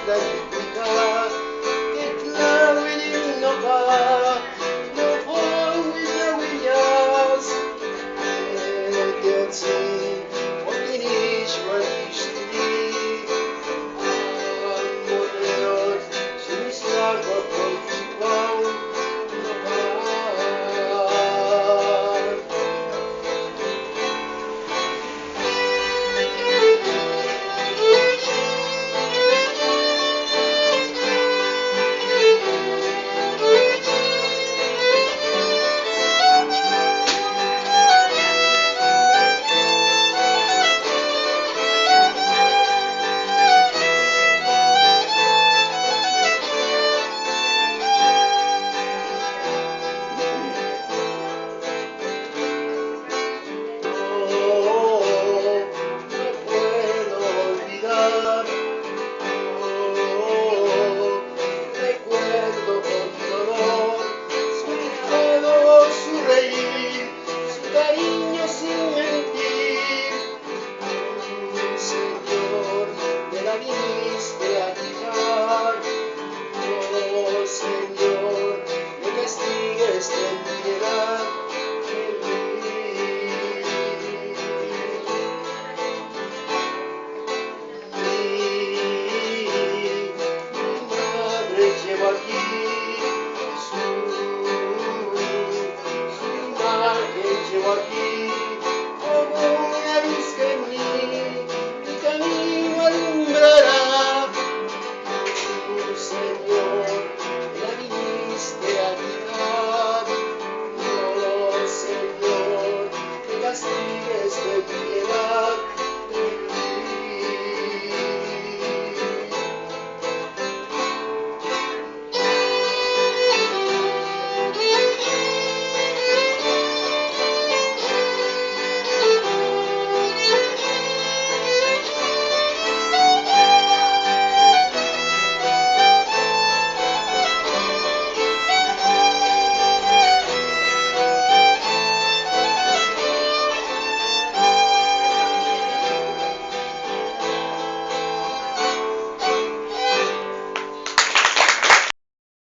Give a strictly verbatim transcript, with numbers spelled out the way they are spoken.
la iniquità che clavi l'innocà, no voi la guiglias, e te ozi, o finisci ma ti studi, amor de Dios, si mi salvo col cipau, no par. No puedo olvidar, oh, recuerdo con dolor su cuidado, su reír, su cariño sin mentir. Señor, me la viniste a quitar. Oh, Señor, me castigues en